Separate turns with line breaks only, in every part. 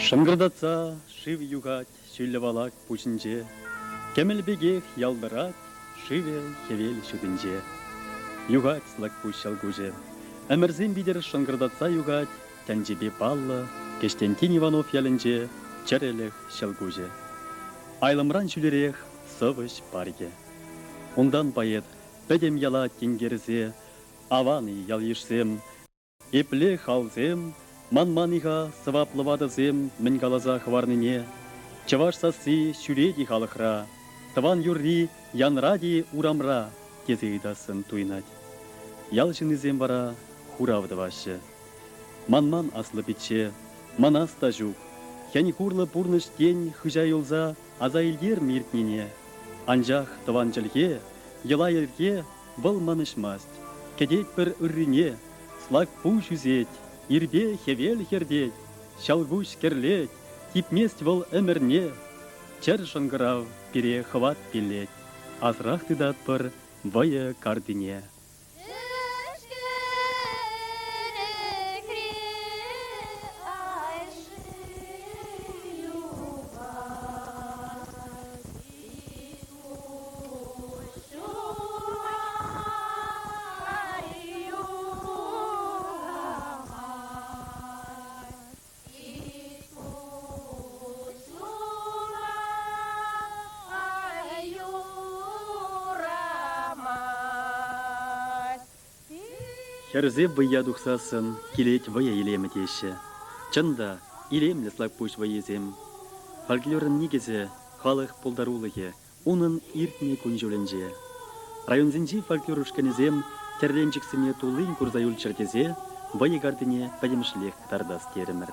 Шӑнкӑртатса шыв юхать ҫӳллӗ валак пуҫӗнче, Кӗмӗл пекех ялтӑрать шывӗ хӗвел ҫутинче. Юхать Слакпуҫ ҫӑлкуҫӗ. Ӗмӗрсем витӗр шӑнкӑртатса юхать тӗнчипе паллӑ Кӗҫтенттин Иванов ялӗнче чӗрӗлӗх ҫӑлкуҫӗ. Айлӑмран ҫӳлерех сӑвӑҫ паркӗ. Унтан поэт пӗтӗм яла тинкерсе Аван-и, ял-йышсем, Епле халсем, манман-и-ха сӑваплӑ ватӑсем мӗн каласа хӑварнине? Чӑваш сасси ҫӳрет-и халӑхра, тӑван юрри янрать-и урамра? тесе ыйтассӑн туйӑнать. Ял ҫыннисем вара хурав тӑваҫҫӗ. Манман аслӑ пичче, манас та ҫук. Хӗн-хурлӑ пурнӑҫ тен хыҫа юлса аса илтермӗ иртнине. Анчах тӑван чӗлхе, йӑла-йӗрке вӑл манӑҫмасть. Кӗтетпӗр ыррине, Слак пуҫ ӳсет, ирпе хӗвел хӗртет, ҫӑлкуҫ кӗрлет, типмест вӑл ӗмӗрне. Чӗр шӑнкӑрав пире хӑват пиллет, асрах тытатпӑр вӑйӑ картине. Хӗрсем вӑййа тухсассӑн килет вӑйӑ илемӗ теҫҫӗ. Чӑн та, илемлӗ Слакпуҫ вӑййисем. Фольклорӑн никӗсӗ, халӑх пултарулӑхӗ, унӑн иртнӗ кун-ҫулӗнче. Районсенчи фольклор ушкӑнӗсем тӗрленчӗксене туллин курса юлччӑр тесе вӑйӑ картине пӗтӗмӗшлех кӑтартас терӗмӗр.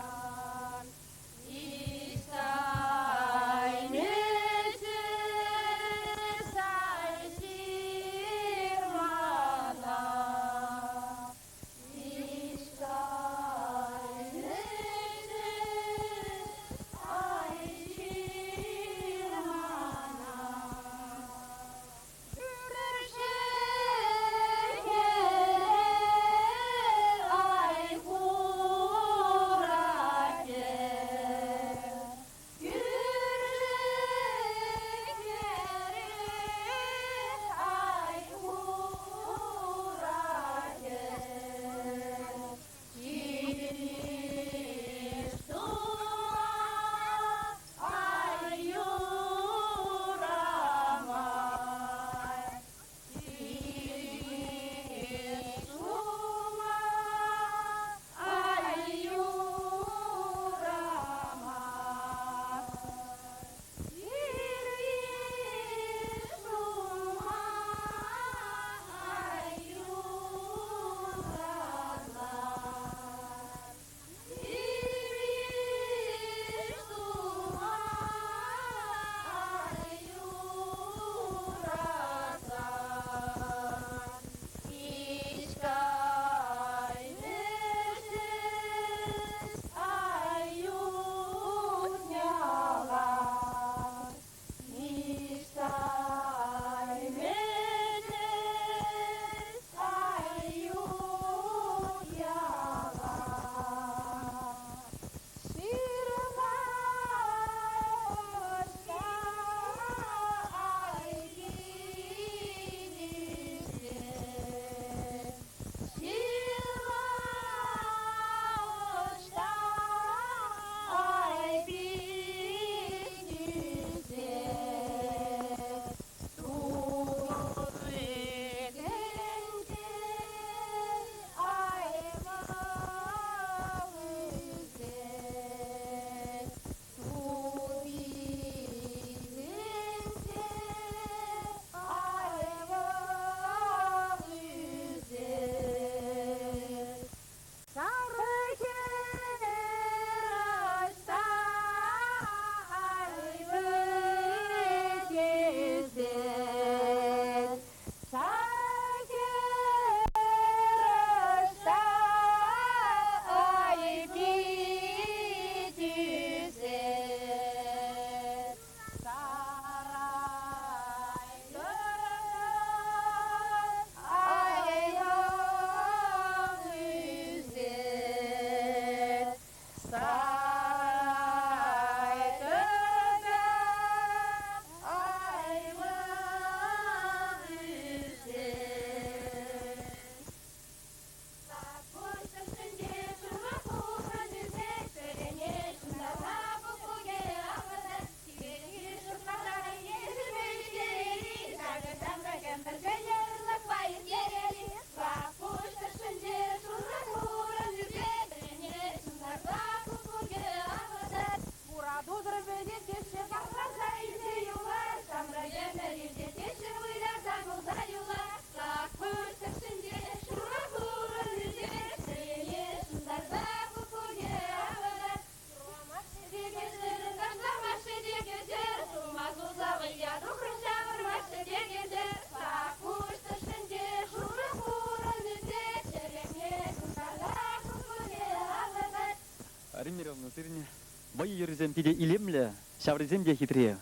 Вӑйӑ юррисем питӗ илемлӗ, ҫаврисем те хитре.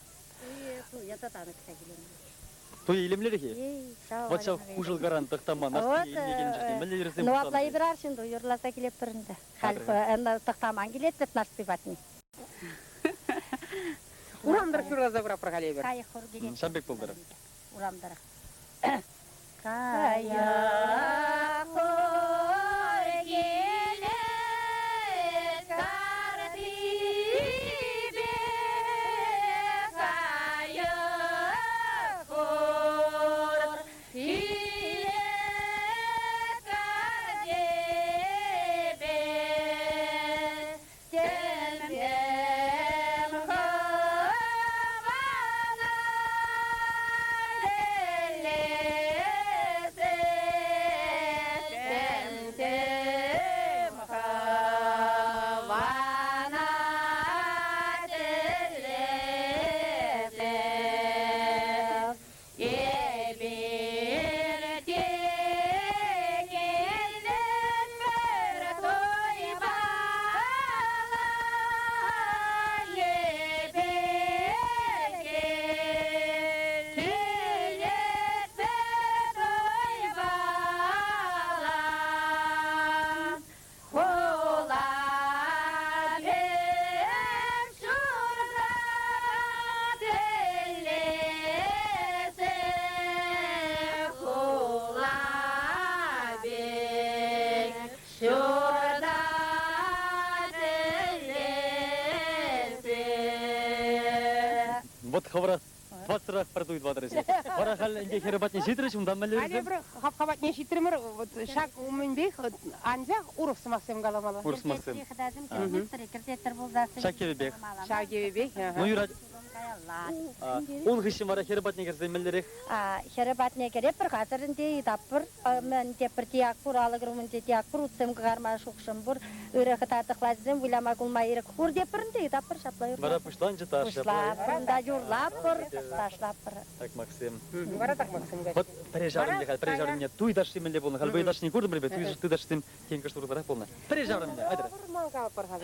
Туя та танӑкса килемлӗ.
Туя илемлӗрех-и? Вот ҫав хушӑлкаран тӑхтама Нарспи илме килнӗ чухне мӗнле юрӑсем
Ну, апла эпир арҫын ту юрласа килетпӗр ӗнтӗ. Халь тӑхтаман килет вӗт Нарспи патне.
Урам тӑрӑх юрласа пыратпӑр халь эпир.
Кайӑк хур килет.
Ҫав пек пултӑр.
Урам тӑрӑх. Кайӑк хур килет картипе, кайӑк хур килет картипе. Тем-тем хӑвана тӗллесе, тем-тем хӑвана тӗллесе. Эпир те килетпӗр туйпала, эпир килетпӗр туйпала. Хула пек ҫурта тӗллесе, хула пек ҫурта тӗллесе.
Вот хӑвӑра Тӑватсӑрах пӗр туй тӑватӑр эсир. Вара халь ӗнтӗ хӗрӗ патне ҫитрӗҫ, унтан мӗнле
Халь эпир хапха патне ҫитрӗмӗр. Вот ҫак умӗнпех анчах урӑх сӑмахсем каламалла.
Урӑх сӑмахсем.
Хӑтасем кӗртместӗр, кӗртеттӗр пулсассӑн.
Ҫак кӗвӗпех.
Ҫак кӗвӗпех.
Ну юрать. Ун хыҫҫӑн вара хӗрӗ патне кӗрсен мӗнлерех?
Хӗрӗ патне кӗреппӗр, хатӗр ӗнтӗ, ыйтатпӑр. Мӗн тепӗр тияк пур, алӑкӑр умӗнче тияк пур, утсем кӑкарма шухӑшӑм пур. Ырӑ хӑта тӑхлачӑсем выляма-кулма ирӗк пур тепӗр ӗнтӗ, ыйтатпӑр ҫапла юрлатпӑр.
Вара пуҫланчӗ ташӑ.
Пуҫлатпӑр та юрлатпӑр, ташлатпӑр.
Такмаксем.
Вара такмаксем
Вот пӗре ҫаврӑнне халь, пӗре ҫаврӑнне туй ташши мӗнле пулнӑ? Халь вӑйӑ ташшине куртӑмӑр эпир, туй ташшисем тен кӑшт урӑхларах пулнӑ. Пӗре ҫаврӑнне, айтӑр.
Вӑрман калӑпӑр-ха.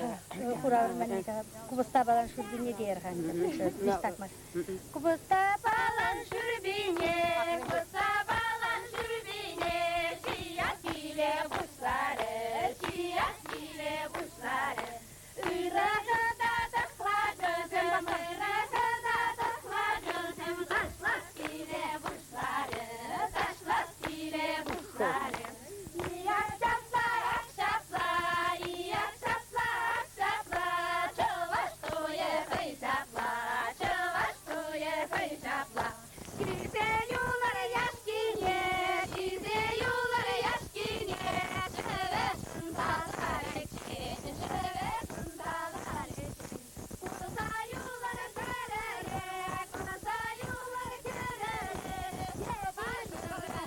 Хура вӑрманне купӑста палан шӳрпине теер-ха ӗнтӗ. Такмак. Купӑста палан шӳрпине, купӑста палан шӳрпине ҫиес киле пуҫларӗ, ҫиес киле пуҫларӗ. Ырӑ хӑта тӑхлачӑсем, ырӑ хӑта тӑхлачӑсем ташлас киле пуҫларӗ, ташлас киле пуҫларӗ. Ияк ҫапла, ак ҫапла, ияк ҫапла, ак ҫапла, чӑваш туйӗ хӑй ҫапла, чӑваш туйӗ хӑй ҫапла. Килсе юлар яшкине, килсе юлар яшкине, шӗве шӑнталарӗччен, шӗве шӑнталарӗччен. Курса юлар кӗрере, курса юлар кӗрере, юрпа шурӑ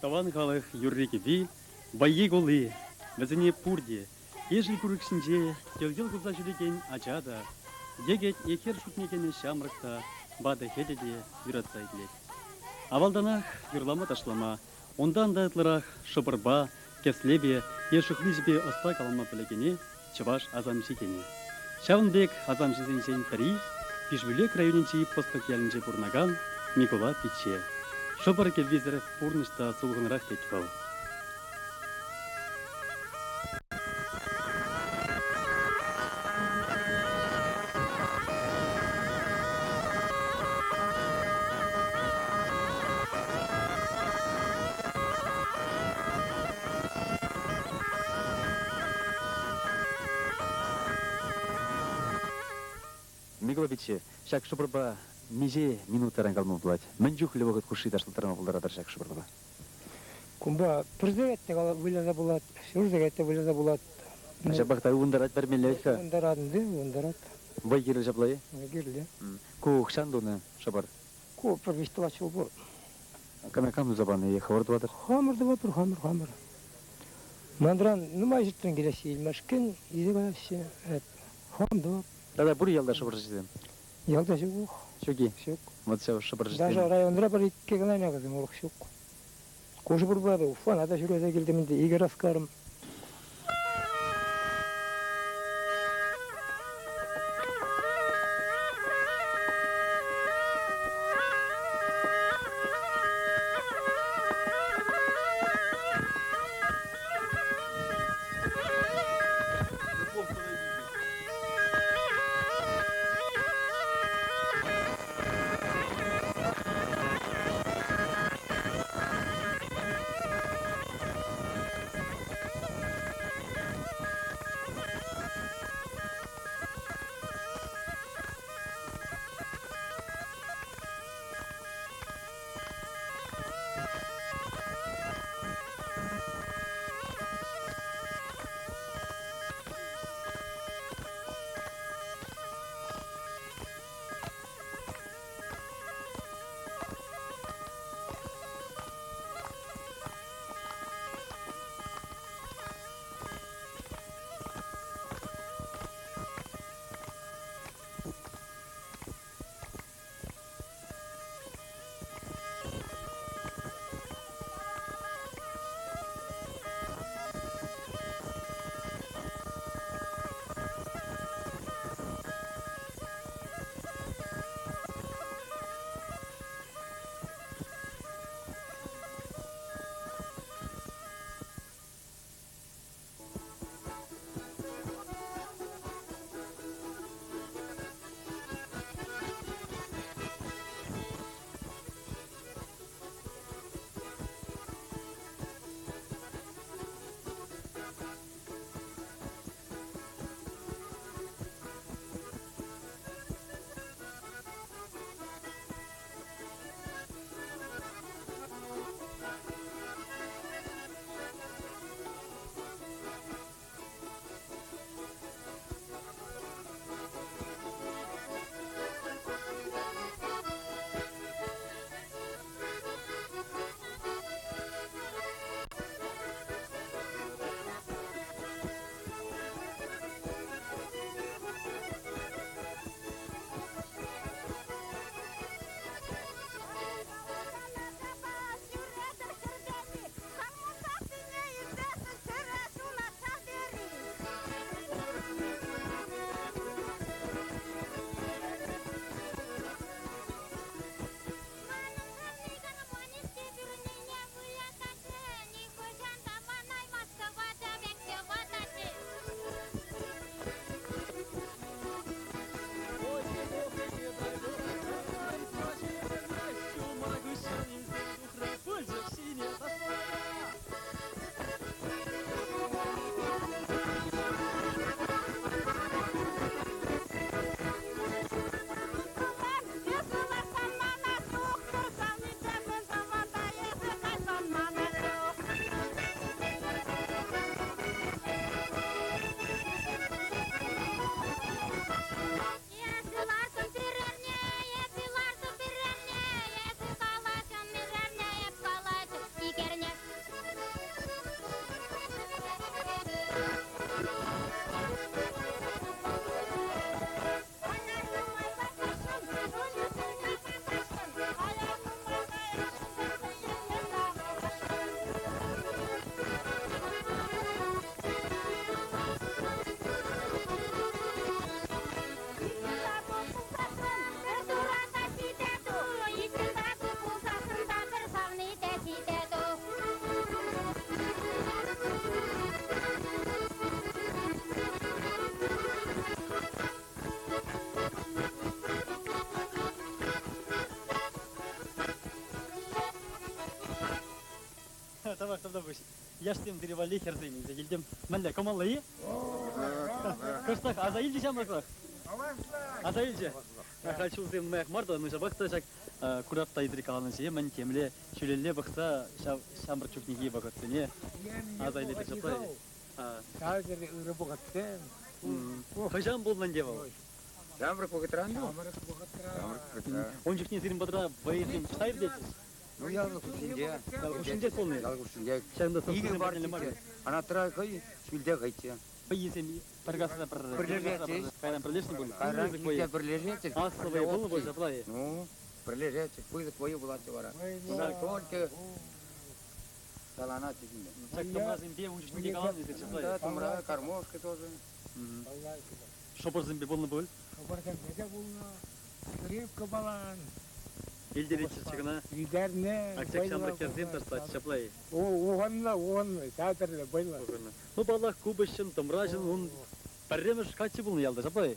Тӑван халӑх юрри-кӗвви, вӑййи-кулли, вӗсене пурте ешӗл курӑк ҫинче йӑл-йӑл кулса ҫӳрекен ача та, йӗкӗт е хӗр шутне кӗнӗ ҫамрӑк та, ватӑ-хӗтӗ те юратса итлет. Авалтанах юрлама-ташлама, унтан та ытларах шӑпӑрпа, кӗслепе е шӑхличӗпе ӑста калама пӗлекене чӑваш асамҫи тенӗ. Ҫавӑн пек асамҫӑсенчен пӗри Пишпӳлек районӗнчи Пӑслӑк ялӗнче пурӑнакан Микула пичче. Шӑпӑр кӗввисӗр пурнӑҫ та сулхӑнрах тет вӑл. Микула пичче, ҫак шӑпӑрпа миҫе минут таран калма пулать? Мӗн чухлӗ вӑхӑт хушши ташлаттарма пултаратӑр ҫак шӑпӑрпа?
Кунпа пӗр сехет те выляса пулать, ҫур сехет те выляса пулать.
Ҫапах та ывӑнтарать пӗрмелле-ха.
Ывӑнтарать ӗнтӗ, ывӑнтарать.
Вӑй кирлӗ ҫапла-и?
Вӑй кирлӗ.
Ку хӑҫан тунӑ шӑпӑр?
Ку пӗр виҫ-тӑват ҫул пур.
Кӑна кам туса панӑ е хӑвӑр тӑватӑр?
Хамӑр тӑватпӑр, хамӑр, хамӑр. Манран нумай ҫӗртрен килеҫҫӗ илмешкӗн, илсе каяҫҫӗ. Хам тӑвап.
Тата пур ялта шӑпӑрҫӑсем?
Ялта ҫук.
Ҫук-и?
Ҫук.
Вот ҫав шӑпӑрҫӑсем.
Даже районра пӗр иккӗ кӑна ӗнекӗсем урӑх ҫук. Кушӑ пурпа та Уфана та ҫӳресе килтӗм ӗнтӗ, икӗ раскарӑм.
Тавах, тавтапуҫ. Яшсем сире валли хӗрсем илсе килтӗм. Мӗнле, кӑмӑллӑ-и? Кӑштах аса илчӗ ҫамрӑклӑх? Аса илчӗ. Халь ҫулсем нумаях мар та, ну ҫапах та ҫак курап та итри каланӑ мӗн темле ҫӳлелле пӑхса ҫав ҫамрӑк чухнехи вӑхӑтсене аса илетӗп ҫапла.
Ҫав тери ырӑ вӑхӑтсем.
Хӑҫан пулнӑ ӗнтӗ вӑл?
Ҫамрӑк вӑхӑтран
Ҫамрӑк вӑхӑтра.
Ҫамрӑк вӑхӑтра.
Ун чухне сирӗн патра вӑйӑсем ӑҫта иртетчӗҫ?
Ну, ял хушшинче.
Ял хушшинче пулнӑ.
Ял хушшинче.
Ҫакӑнта
Икӗ
сӑмсисем патнелле мар.
партиччӗ. Анатра хӑй, ҫӳлте хӑйччӗ.
Вӑййисем пӗр касса пӗр
Пӗрлешетчӗҫ.
Кайран пӗрлешнӗ пуль.
Кайран
Пысӑк
килте
вӑйӑ.
пӗрлешетчӗҫ.
Аслӑ вӑйӑ пулнӑ пуль ҫапла-и?
Ну, пӗрлешетчӗ. Пысӑк вӑйӑ пулатчӗ вара. Кунта только саланатчӗ ҫинче.
Ҫак тӑмрасемпе ун чухне те каланӑ эсир ҫапла-и?
Да, тӑмра, гармошка тоже.
Шӑпӑрсемпе пулнӑ пуль?
Шӑпӑрсемпе те пулнӑ. Скрипка палан.
Илтеретчӗ кӑна.
Илтернӗ.
Ак ҫак ҫамрӑк хӗрсем ташлать ҫапла-и?
Ухӑннӑ, ухӑннӑ. Ҫав тӗрлӗ вӑйлӑ.
Ухӑннӑ. Ну, паллах, купӑсҫӑн, тӑмраҫӑн ун пӗрремӗш каччӑ пулнӑ ялта, ҫапла-и?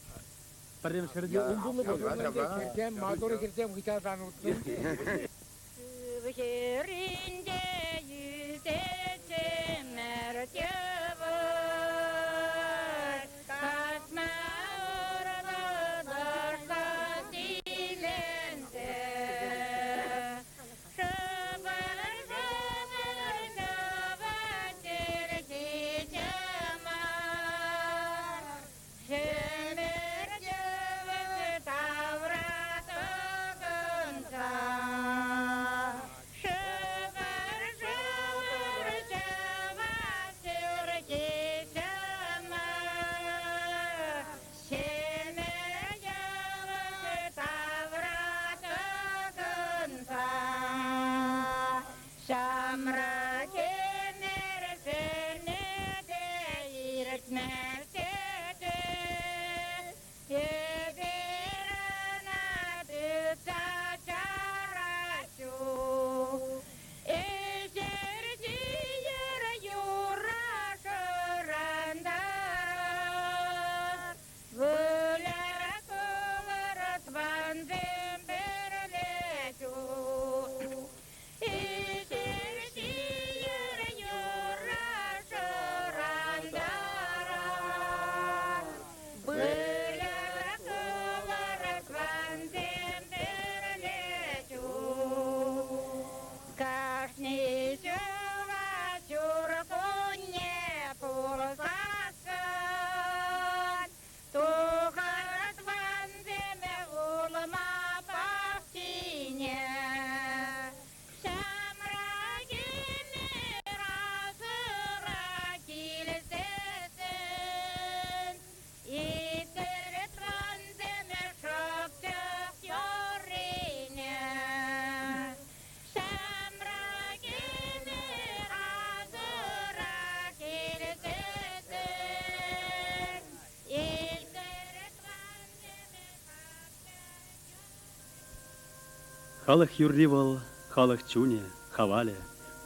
Пӗрремӗш хӗрӗнче ун пулнӑ пуль.
Хӗрсем, маттур хӗрсем хыҫалтан утнӑ.
Шыв хӗрринче ӳсет-чӗмӗр йывӑҫ, касма урлӑ тӑрса киленсе. Шӑпӑр-шӑпӑр ҫӑвать чӗлхи чӑмӑр, Ҫӗмӗр йывӑҫ тавра тӑкӑнса. Шӑпӑр-шӑпӑр ҫӑвать чӗлхи чӑмӑр, Ҫӗмӗр йывӑҫ тавра тӑкӑнса. Ҫамрӑк ӗмӗрсене те иртмест Эпир ӑна тытса чарас ҫук. Ӗҫӗр ҫийӗр юрра шӑрантарас. Выляр кулӑр тӑвансем пӗрле чух. Ӗҫӗр ҫийӗр юрра шӑрантарас. Выляр кулӑр тӑвансем пӗрле чух. Кашни ҫула ҫуркунне пулсассӑн тухар тӑвансем улма пахчине. Ҫамрӑк ӗмӗр асӑра килсессӗн итлӗр тӑвансем шӑпчӑк юррине. Ҫамрӑк ӗмӗр асӑра килсессӗн итлӗр тӑвансем
Халӑх юрри вӑл халӑх чунӗ, хавалӗ,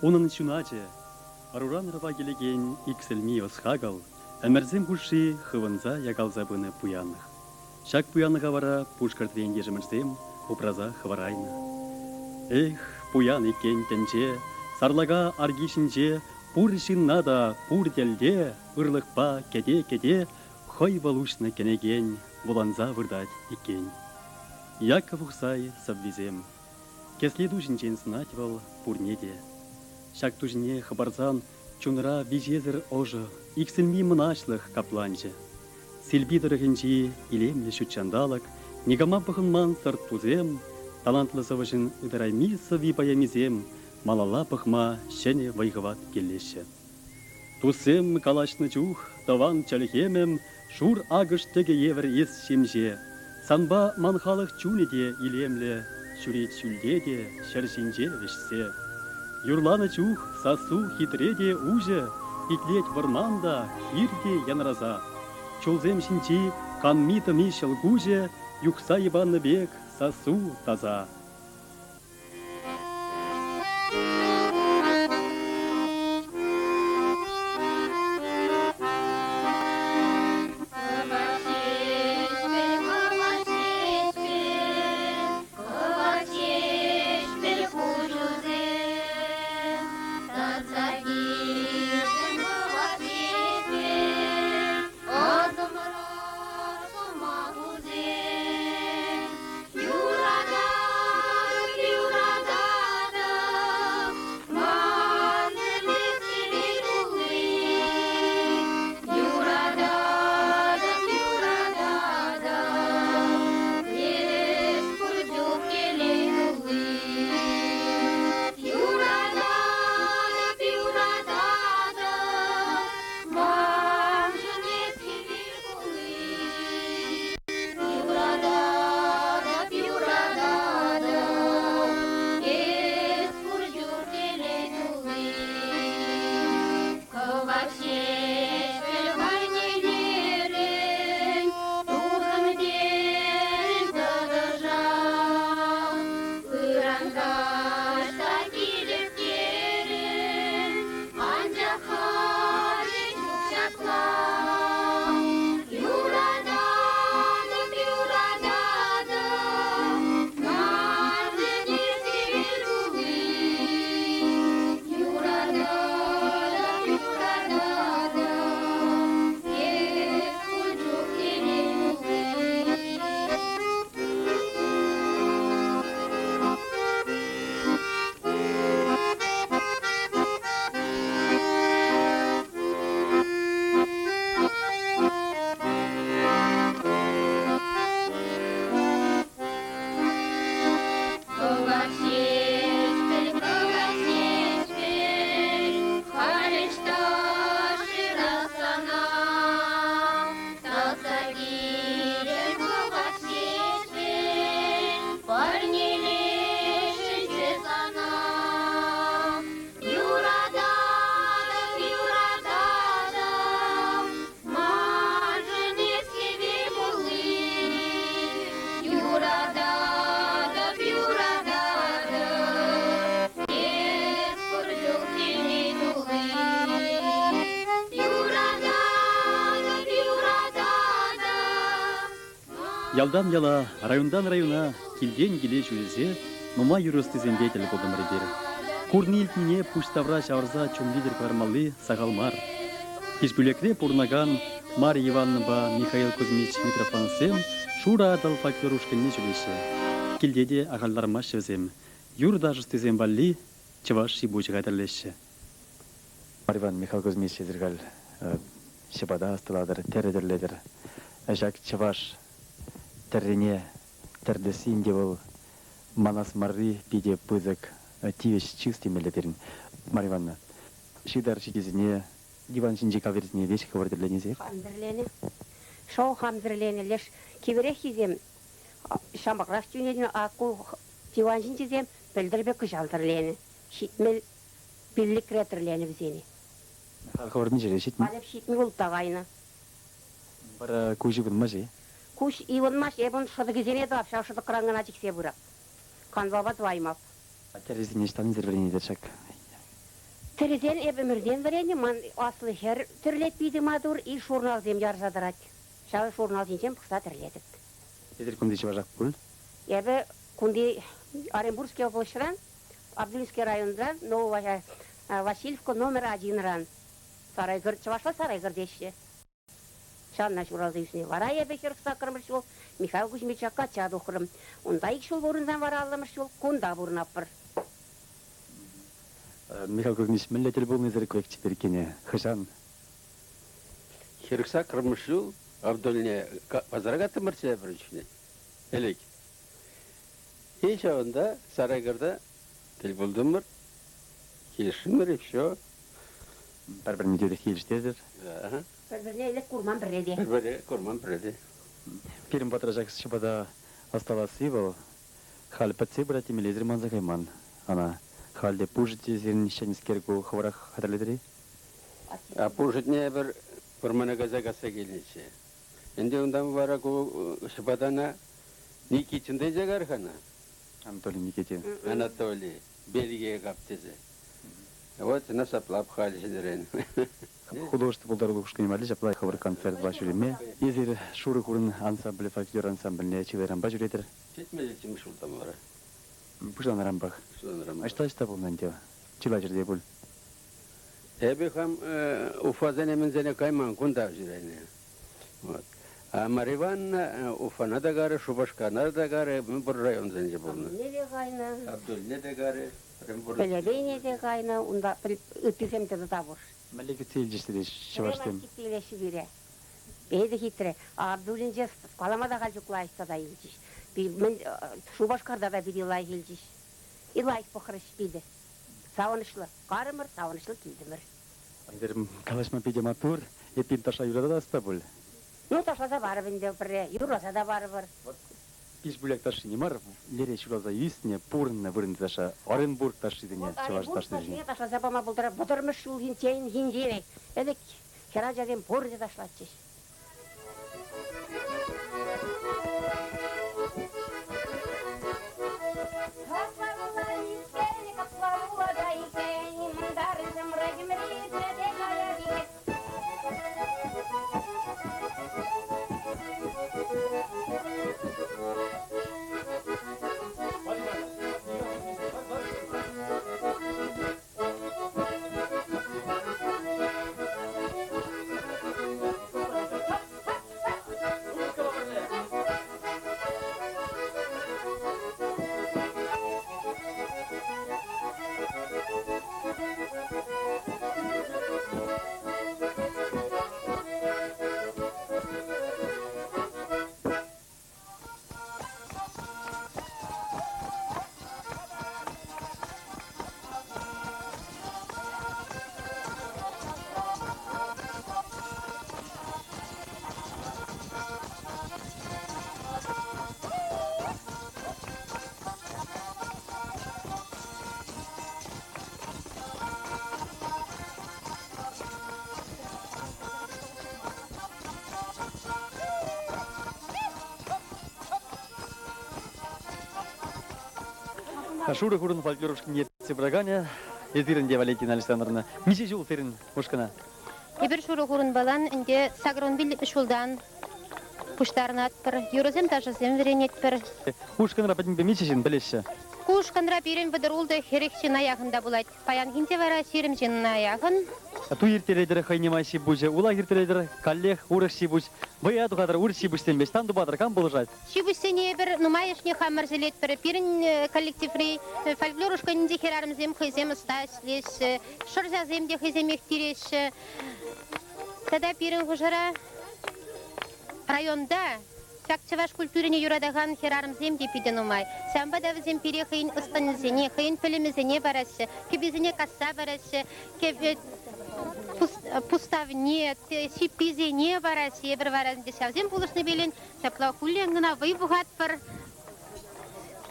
унӑн ҫуначӗ. Ӑруран ӑрӑва килекен иксӗлми ӑс-хакӑл ӗмӗрсем хушши хывӑнса якалса пынӑ пуянлӑх. Ҫак пуянлӑха вара Пушкӑртри ентешӗмӗрсем упраса хӑварайнӑ. Эх, пуян иккен тӗнче, сарлака арки ҫинче пур ҫынна та пур тӗлте ырлӑхпа кӗте-кӗте хӑй вӑл уҫнӑ кӗнекен вуланса выртать иккен. Яков Ухсай сӑввисем. Кӗсле ту ҫинчен сӑнать вӑл пурне те. Ҫак ту ҫине хӑпарсан чунра виҫесӗр ӑшӑ, иксӗлми мӑнаҫлӑх капланчӗ. Силпи тӑрӑхӗнчи илемлӗ ҫутҫанталӑк, никама пӑхӑнман сӑрт-тусем, талантлӑ сӑвӑҫӑн ытарайми сӑвви-поэмисем малалла пӑхма ҫӗнӗ вӑй-хӑват килеҫҫӗ. Туссем калаҫнӑ чух тӑван чӗлхемӗм шур акӑш тӗкӗ евӗр эс ҫемҫе. Санпа ман халӑх чунӗ те илемлӗ, ҫӳрет ҫӳлте те ҫӗр ҫинче вӗҫсе. Юрланӑ чух сассу хитре те уҫӑ, итлет вӑрман та, хир те янраса. Чулсем ҫинчи канми-тӑми ҫӑлкуҫӗ юхса йӑпаннӑ пек сассу таса.
Юрататӑп.
Ялтан яла, районтан района, килтен киле ҫӳресе нумай юрӑ ӑстисемпе тӗл пултӑмӑр эпир. Курни-илтнине пуҫ тавра ҫавӑрса чун витӗр кӑлармалли сахал мар. Пишпӳлекре пурӑнакан Марья Ивановнӑпа Михаил Кузьмич Митрофановсем Шурӑ Атӑл фольклор ушкӑнне ҫӳреҫҫӗ. Килте те ахаль лармаҫҫӗ вӗсем. Юрӑ-ташӑ ӑстисем валли чӑваш ҫи-пуҫӗ хатӗрлеҫҫӗ. Марья Ивановна, Михаил Кузьмич, эсир халь ҫӑпата ӑсталатӑр, тӗрӗ тӗрлетӗр. Ҫак чӑваш тӗррине тӗрлесси ӗнтӗ вӑл манас марри питӗ пысӑк тивӗҫ, чыс темелле пирӗн. Марья Ивановна, ҫытар ҫитисене, диван ҫинчи кавирсене веҫ хӑвӑр тӗрленисех?
Хам тӗрленӗ. Шоу хам тӗрленӗ. Леш кивӗреххисем ҫамрӑкрах тӳнетнӗ, а ку диван ҫинчисем пӗлтӗрпе кӑҫал тӗрленӗ. 70 пиллӗкре тӗрленӗ вӗсене.
Хӑвӑр миҫере ҫитнӗ?
Халӗ 70 ултта кайнӑ.
Вара куҫ ывӑнмасть-и?
Куҫ ывӑнмасть, эп ун шӑтӑкӗсене тӑвап, ҫав шӑтӑкран кӑна чиксе пырап. Канвапа тӑваймап.
Тӗрӗсене ӑҫтан илсе вӗренетӗр ҫак?
Тӗрӗсен эп ӗмӗртен вӗреннӗ, ман аслӑ хӗр тӗрлет питӗ маттур, и журналсем ярса тӑрать. Ҫав журналсенчен пӑхса тӗрлетӗп.
Эсир кунти чӑвашах пуль?
Эпӗ кунти Оренбургский облаҫран, Абдулинский районта, Новая Васильевка номер одинран. Сарайкӑр, чӑвашла Сарайкӑр теҫҫӗ. Ҫавна ҫуралса ӳснӗ. Вара эпӗ 48-мӗш ҫул Михаил Кузьмича качча тухрӑм. Унта ик ҫул пурӑнсан вара 50-мӗш ҫул кунта пурӑнатпӑр.
Михаил Кузьмич, мӗнле тӗл пулнисӗр пек чиперккене? Хӑҫан?
48-мӗш ҫул Абдульне пасара каттӑмӑрччӗ пӗр чухне. Ӗлӗк. И ҫавӑнта Сарайкӑрта тӗл пултӑмӑр, килӗшрӗмӗр и все.
Пӗр-пӗрне тӳрех килӗштерчӗр.
Пӗр-пӗрне ӗлӗк курман пӗрре те.
Пӗр-пӗрне курман пӗрре те.
Пирӗн патра ҫак ҫӑпата ӑсталасси вӑл халь пӗтсе пырать темелле манса кайман ӑна. Халь те пушӑ тесен ҫӗнӗскер ку хӑвӑрах хатӗрлетӗр-и?
А пушӑтне эпир вӑрмана кайса касса килнӗччӗ. Ӗнтӗ унтан вара ку ҫӑпатана Никитин тесе кар-ха
Анатолий Никитин.
Анатолий, Бельгия кап тесе. Вот ӑна саплап халь ҫӗнӗрен.
Художество пултарулӑх ушкӑнӗ валли ҫапла хӑвӑр концертпа ҫӳреме. Эсир Шурӑ хурӑн ансамблӗ фольклор ансамбльне чылайранпа ҫӳретӗр.
Ҫитмӗл ҫултан вара.
Пуҫланӑранпах.
Пуҫланӑранпах.
Ӑҫта-ӑҫта пулнӑ ӗнтӗ? Чылай ҫӗрте пуль.
Эпӗ хам Уфасене мӗнсене кайман, кунта ҫӳренӗ. Вот. А Марья Ивановна Уфана та карӗ, Шупашкарна та карӗ, пур районсенче пулнӑ.
Абдульне те кайнӑ.
Абдульне те карӗ.
Пелепейне те кайнӑ, унта ыттисем те тата пур.
Мӗнле кӗтсе илчӗҫ сире чӑвашсем?
Кӗтсе илеҫҫӗ пире. Питӗ хитре. Абдулинче калама та халь ҫук лайӑх тата илчӗҫ. Шупашкарта та питӗ лайӑх илчӗҫ. И лайӑх пӑхрӗҫ питӗ. Савӑнӑҫлӑ карӑмӑр, савӑнӑҫлӑ килтӗмӗр.
Эсир калаҫма питӗ маттур. Эппин таша юрататас та пуль?
Ну, ташласа парӑп ӗнтӗ пӗрре, юрласа та парӑпӑр.
Пишпӳлек ташшине мар, лере ҫуралса ӳснӗ, пурӑннӑ вырӑнти таша, Оренбург ташшисене, чӑваш
Оренбург
ташшисене.
ташшине ташласа пама пултарать. Вӑтӑрмӗш ҫулхинчен хинченех. Ӗлӗк хӗрачасем пурте ташлатчӗҫ.
Шурӑ хурӑн фольклор ушкӑнне ертсе пыраканӗ эсир ӗнтӗ, Валентина Александровна. Миҫе ҫул сирӗн ушкӑна?
Эпир шурӑ хурӑнпалан ӗнтӗ 85 ҫултан. пуҫтарӑнатпӑр, юрӑсем, ташӑсем вӗренетпӗр.
Ушкӑнра пӗтӗмпе миҫе ҫын пӗлеҫҫӗ?
Ку ушкӑнра пирӗн 36 хӗрӗх ҫынна яхӑн та пулать. Паянхинче вара 20 ҫынна яхӑн.
Туй ирттеретӗр хӑйне май ҫи-пуҫӗ, улах ирттеретӗр каллех урӑх ҫи-пуҫ. Вӑя тухатӑр урӑх ҫи-пуҫсемпе, ӑҫтан тупатӑр, кам пулӑшать?
Ҫи-пуҫсене эпир нумайӑшне хамӑр ҫӗлетпӗр. Пирӗн коллективри фольклор ушкӑнӗнчи хӗрарӑмсем хӑйсем ӑста ӗҫлеҫҫӗ, шӑрҫасем те хӑйсемех тиреҫҫӗ. Тата пирӗн хушӑра районта ҫак чӑваш культурине юратакан хӗрарӑмсем те питӗ нумай. Ҫавӑнпа та вӗсем пире хӑйӗн ӑс-тӑнӗсене, хӑйӗн пӗлӗмӗсене параҫҫӗ, кӗписене касса параҫҫӗ, пуставне, ҫипписене параҫҫӗ. Эпир вара ӗнтӗ ҫавсем пулӑшнипелен ҫапла хуллен кӑна вӑй пухатпӑр.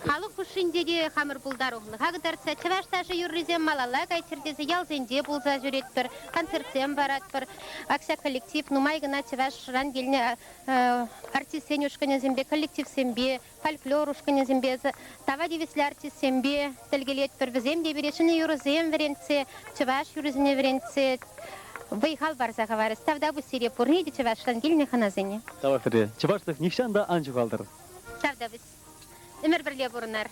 Халӑх хушшинче те хамӑр пултарулӑха кӑтартса чӑваш ташӑ юррисем малалла кайччӑр тесе ялсенче пулса ҫӳретпӗр, концертсем паратпӑр. Ак ҫак коллектив нумай кӑна чӑвашран килнӗ артистсен ушкӑнӗсемпе, коллективсемпе, фольклор ушкӑнӗсемпе, тава тивӗҫлӗ артистсемпе тӗл килетпӗр. Вӗсем те пире ҫӗнӗ юрӑсем вӗрентсе, чӑваш юррисене вӗрентсе вӑй-хал парса хӑварӗҫ. Тавтапуҫ сире пурне те чӑвашран килнӗ хӑнасене.
Тавах сире. Чӑвашлӑх нихҫан та ан ҫухалтӑр.
Тавтапуҫ. Ӗмӗр пӗрле пурӑнар.